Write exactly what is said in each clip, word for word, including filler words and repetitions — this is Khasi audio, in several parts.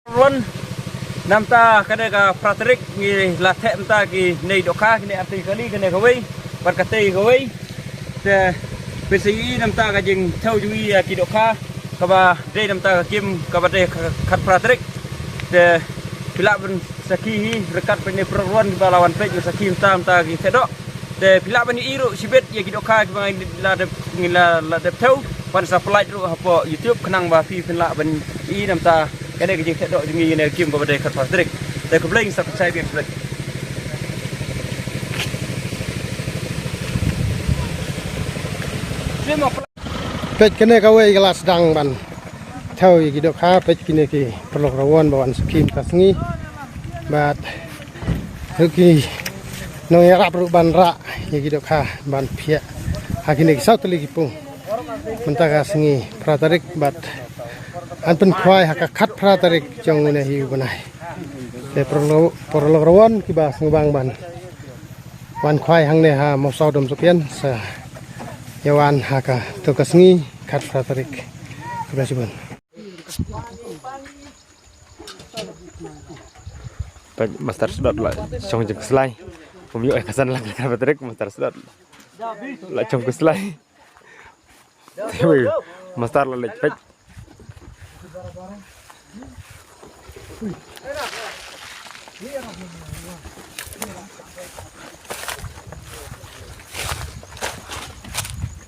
Run, namta kane ka phra tarik ngi la theh namta kine ki dohkha, kine artylli kali, kane kawei bad katei kawei. Te pynshai ïa namta ka jingthew jong ngi ïa ki dohkha kaba dei namta ka kum kaba dei ka khatphra tarik. Te phi lah ban sakhi hi ryngkat bad kine ki paralok ruh kiba la wan peit ban sakhi namta ka jingtheh doh. Te phi lah ban ïohi ruh shibit ïa ki dohkha kiba ngi la dep, ngi la, la dep thew, ban sa pyllait ruh hapoh YouTube khnang ba phi phin lah ban ïohi namta kane ka jingtheh doh jong ngi ïa kane ka kum kaba dei khatphra tarik. Te khublei, ngin sa pynshai biang shibit. Peit, kane kawei ka la sdang ban thew ïa ki dohkha, peit kine ki paralok ruh wan ba wan sakhi mynta ka sngi. Bad ki nongïarap ruh ban rah ïa ki dohkha ban phiah ha kine ki saw tylli ki pung mynta ka sngi phra tarik, bad yn pynkhwai ha ka khatphra tarik jong une hi u bnai. Te paralok, paralok ruh wan kiba sngewbang ban wan khwai hangne ha Mawsaw Domsohpian sa ïa wan ha kato ka sngi khatphra tarik. Khublei shibun. Peit, Master Sdot la shong jingkhuslai. Kum ïoh ka san lang ka Patrick, Master Sdot la shong khuslai. Te wei, Master la leit, peit.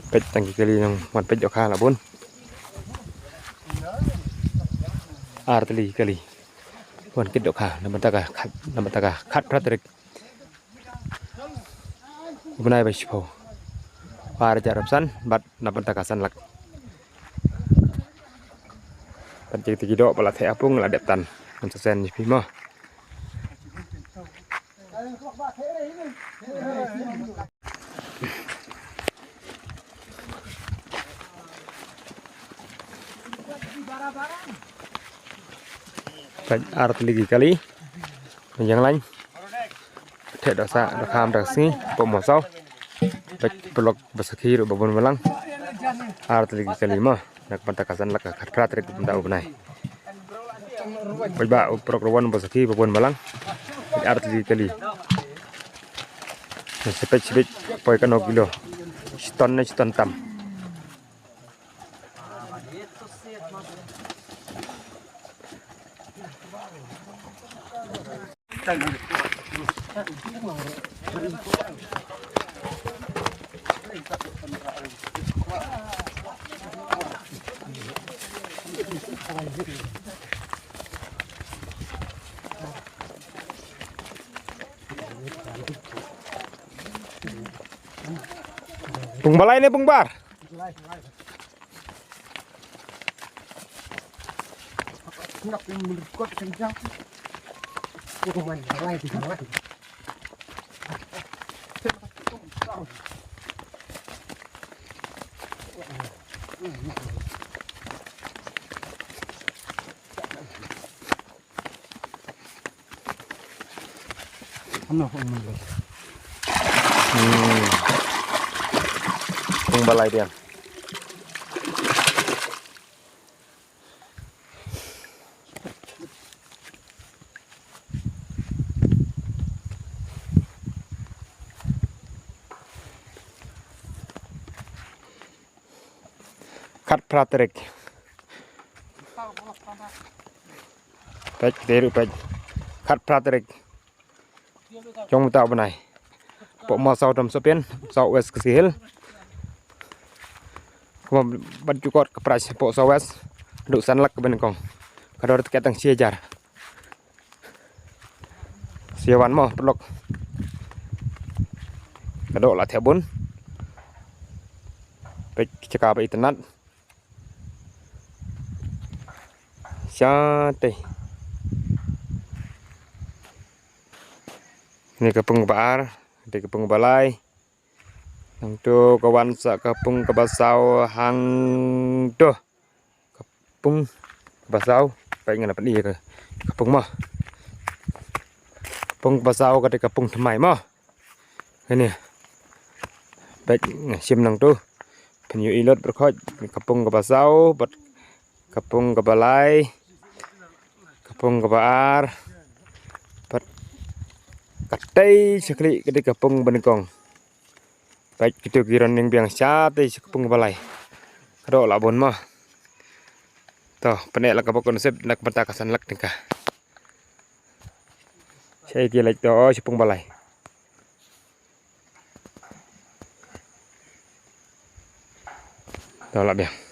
Peit, tang ki kali nang wan peit dohkha la bun. Artylli kali wan kit dohkha na bynta ka khat, na bynta ka khatphra tarik u bnai ba shiphew, ar hajar arphew san, bad na bynta ka san lak. Bad ïa kito ki doh ba la theh ha pung la dep tan. Ngan sa send ïa phi mo. Peit, artylli ki kali. Ïeng lain. Theh doh sah doh kham doh sngi, pok mo saw. Peit, paralok ba sakhi ruh ba bun balang. Artylli ki kali mo. Na ka bynta ka san lak ka khatphra tarik mynta u bnai. Peit ba u paralok ruh wan ba sakhi ba bun balang. Peit, artylli ki kali. Shipej shipej poi kano kilo. Shiton ne shiton tam. Pung balai ne pung bar? Ano ko mun. Hmm. Kung balai dia. Khatphra tarik. Peit, dei ruh peit. Khatphra tarik jong mynta u bnai. Pok mo saw dom sopian, saw west Khasi Hills. Kumba ban jukot ka price pok saw west. Duk san lak ka ben kong. Ka dor tiket tang shi hajar. Siawan mo, paralok. Ka doh la theh bun. Peit ki jaka ba itynnat. Shatei. Ni ka pung ba ar, ni ka pung ba lai. Nangtu ka wan sa ka pung kaba saw hangtu. Ka pung kaba saw, peit ngan pyni ka, ka pung mo. Ka pung kaba saw ka dei ka pung thymmai mo. Kane. Peit ngan shim nangtu. Phin ïohi lut bad khoit ka pung kaba saw bad ka pung kaba lai. Ka Pung kaba ar. Pat katei shakli katei ka pung banyngkong. Pat kito ki running biang shatei sha ka pung balai. Kado la bun ma. To, pene la ka bok nasib nak mata ka san lak tingka. Shai ki lek to, oh, sha pung balai. To la biang.